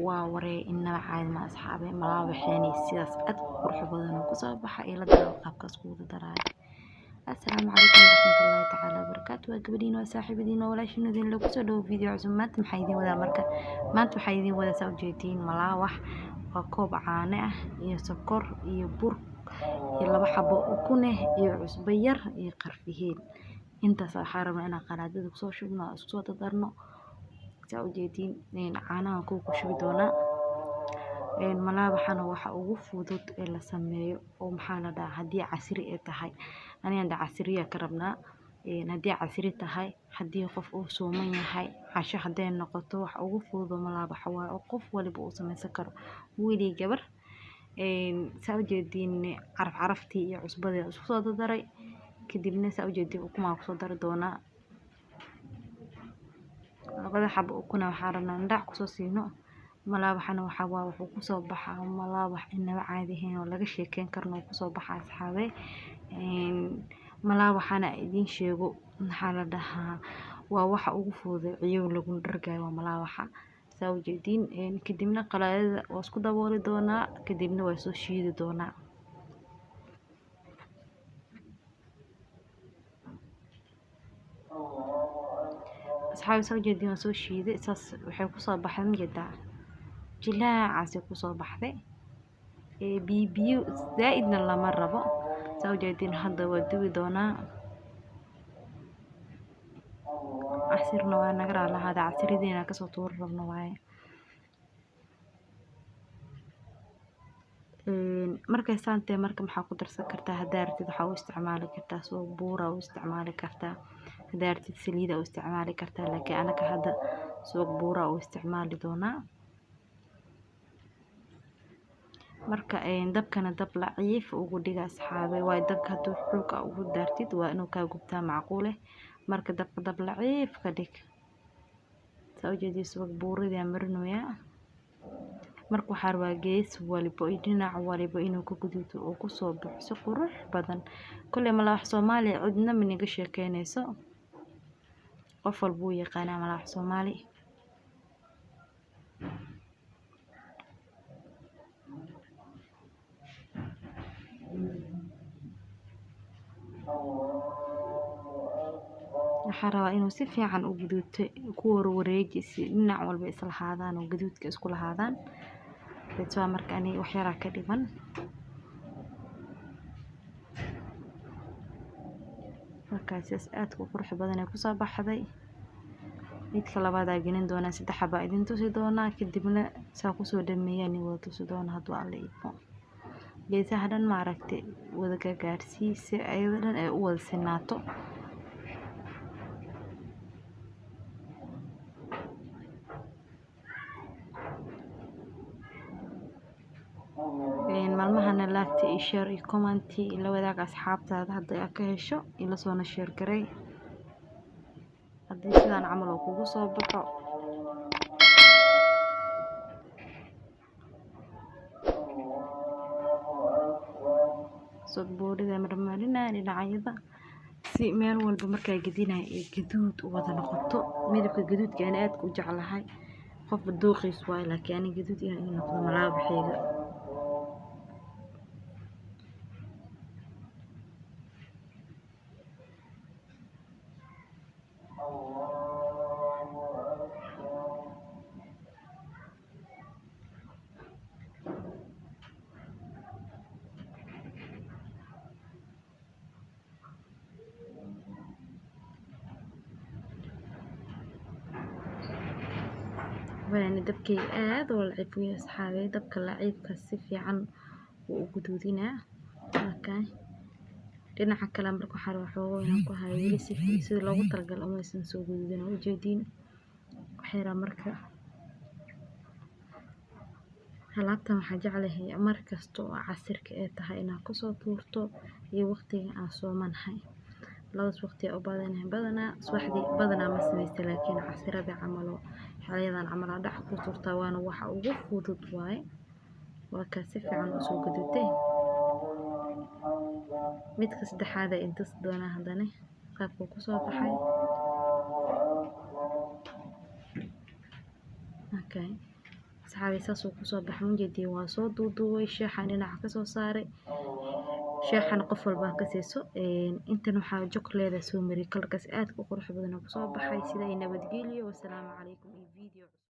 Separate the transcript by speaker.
Speaker 1: Waa waree inaba caadi ma asxaabe malaawaxeeni sidaas aad u qurux badan oo kusoo baxa ila daawo qaabkaas kugu daraayo. Assalaamu calaykum waraxmatullaahi tacaala wabarakaatu. Waa gabadhiin, waa saaxiibadiin, waa walaashiin idin lagu soo dhawo video cusub. Maanta maxaa idiin wadaa? Marka maanta waxaa idiin wadaa, saa ujeediin, malaawax. Waa koob caano ah iyo sokor iyo bur iyo 2 xabo ukun ah iyo cusbo yar iyo qarfiheel. Intaas waxaa rabnaa inaan qalaadada kusoo shubno oo isku soo dardarno. Saa ujeediin, caanaha kuwa ku shubi doonaa. Malaawaxana waxa ugu fudud ee la sameeyo oo maxaa la dhahaa, haddii casri ay tahay, aniga hadda casriya ka rabnaa. Haddii casri tahay, haddii qof uu sooman yahay, casho hadday noqoto, wax ugu fudud oo malaawaxa waaye oo qof waliba uu sameysan karo, wiil iyo gabar. Saa ujeediin, caraf caraftii iyo cusbadii isku soo dardaray. Kadibna saa ujeediin, ukumaa kusoo dari doonaa labada xabo ukuna. Waxaa rabnaa indhac kusoo siino. Malaawaxana waxaa waa wuxuu kusoo baxaa malaawax inaba caadi ahayn oo laga sheekeyn karno uu kusoo baxaa, asxaabe. Malaawaxana idiin sheego, maxaa la dhahaa, waa waxa ugu fudud ciyow lagu dhargayo waa malaawaxa, saa ujeediin. Kadibna qalaadada waa isku dabooli doonaa, kadibna waa soo shiidi doonaa. Asxaabi, saa ujeediin, waa soo shiiday. Saas waxay kusoo baxday, majeedaa, jilaacaasay kusoo baxday. Biyo biyo zaa-idna lama rabo. Saa ujeediin, hadda waa dubi doonaa. Casirna waa naga raalahaada, casiridiina kasoo tuuri rabno waaye. Markay saantee, marka maxaa ku darsan kartaa? Haddaa rabtid waxaa u isticmaali kartaa soo buura u isticmaali kartaa, haddaa rabtid saliida u isticmaali kartaa, laakiin anaga hadda suuq buura u isticmaali doonaa. Marka dabkana dab laciif ugu dhiga, asxaabe, waayo dabka hadduu xulka ugu daartid waa inuu kaa gubtaa macquule. Marka dabka dab laciif ka dhig. Saa ujeedii, subag buuridii aan marinoyaa. Marka waxaa rabaa gees walibo iyo dhinac waliba inuu ka guduuto oo kusoo baxo si qurux badan. Kolley malaawax Soomaali cidna maniga sheekeynayso, qof walba wuu yaqaanaa malaawax Soomaali. Waxaa rabaa inuu si fiican u guduuto. Ku warwareeji si dhinac walba isla lahaadaan oo gaduudka isku lahaadaan. That's why marka ani wax yaraa ka dhiman. Markaa sidaas aadka u qurux badan ay kusoo baxday. Midka labaadaa gelin doonaa, 3 xabaa idin tusi doonaa, kadibna saa kusoo dhameeyaan wada tusi doonaa hadduu Alla idmo. Geesaha dhan maaragtay wada gagaarsii si ayada dhan ay u wada sinaato. Maalmahana laagta iyo share iyo comment la wadaag asxaabtaada hadday aad ka hesho, ila soona share garay haddii sidaan camal oo kugu soo baxo. Subag buurida marmarinaya dhinacyada si meel walba markaa gedinaya ay gaduud u wada noqoto. Midabka gaduudka ana aadka u jeclahay, qofba dooqiis waaye, laakiin ani gaduud inuu ii noqdo malaawaxeyga. Waana dabkayga aad u laciif weeye, asxaabey. Dabka laciifka si fiican wuu u guduudinaa. Marka dhinaca kale marka waxaa rabaa xoogo inaan ku hayo. Weli si sida loogu talagalay uma aysan soo guduudin oo ujeediin waxay rabaa. Marka alaabtan waxaa jeclahay mar kasta oo casirka ay tahay inaad kusoo tuurto iyo waqtiga aan soomanahay. Labadaas waqti u badanahay badanaa. Subaxdii badanaa ma sameysta, laakiin casirada camal oo xiliyadan camal aa dhac ku tuurtaa, waana waxa ugu fudud waaye. Waa kaa si fiican usoo gudutay. Midka saddexaad ee intas doonaa haddana qaabka kusoo baxay. Okay. Asxaabi, saasuu kusoo baxay, mujeediin. Waa soo duuduubay, shaaxan dhinaca kasoo saaray. Shaaxan qof walbaa ka siiso. Intan waxaa chocolate soo mariyay, colorkaas aad u qurux badan oo kusoo baxay. Sida ay nabadgelyo, wasalaamu calaykum iyo video.